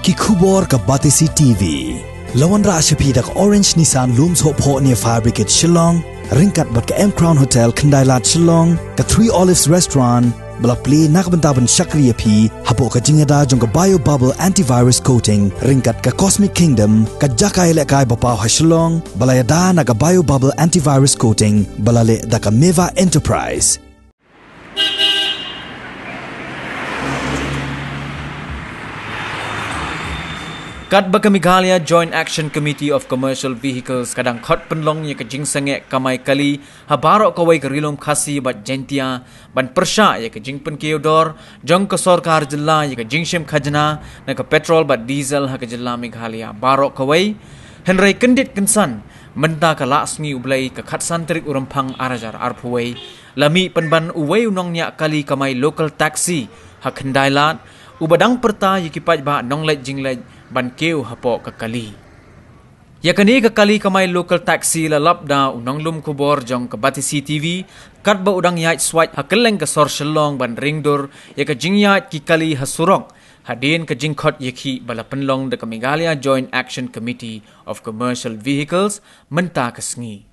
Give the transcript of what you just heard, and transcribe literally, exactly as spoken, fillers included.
Ki khubor ka Batesi T V. La wanrah sha phi da ka Orange Nissan Lum Sohphoh near Fire Brigade Shillong, ryngkat bad ka M Crown Hotel Khyndailad Shillong, ka Three Olives Restaurant, ba la plie na ka bynta ban shakri ïa phi hapoh ka jingïada jong ka Bio Bubble Antivirus Coating, ryngkat ka Cosmic Kingdom, ka jaka ïalehkai ba paw ha Shillong, ba la ïada na ka Bio Bubble Antivirus Coating, ba la leh da ka Meva Enterprise. Katba ka Meghalaya Joint Action Committee of Commercial Vehicles ka dang khot pynlong ïa ka jingsangeh kamai kali ha baroh kawei ka Ri Lum Khasi bad Jaintia ban pyrshah ïa ka jingpynkiew dor jong ka sorkar jylla ïa ka jingshim khajna na ka petrol bad diesel ha ka jylla Meghalaya baroh kawei. Hynrei kyndit kynsan, mynta ka Lah Sngi U Blei ka khatsan tarik u Rymphang ar hajar arphew wei, la mih pynban uwei u nongñiah kali kamai local taxi ha Khyndailad, uba dang pyrta ïa ki paidbah nongleit jingleit ban kiew hapoh ka kali. Ïa kane ka kali kamai local taxi la lap da u nonglum khubor jong ka Batesi T V, katba u dang ïaid swait ha kylleng ka sor Shillong ban ringdur ïa ka jingïaid ki kali ha surok, hadien ka jingkhot ïakhih ba la pynlong da ka Meghalaya Joint Action Committee of Commercial Vehicles mynta ka sngi.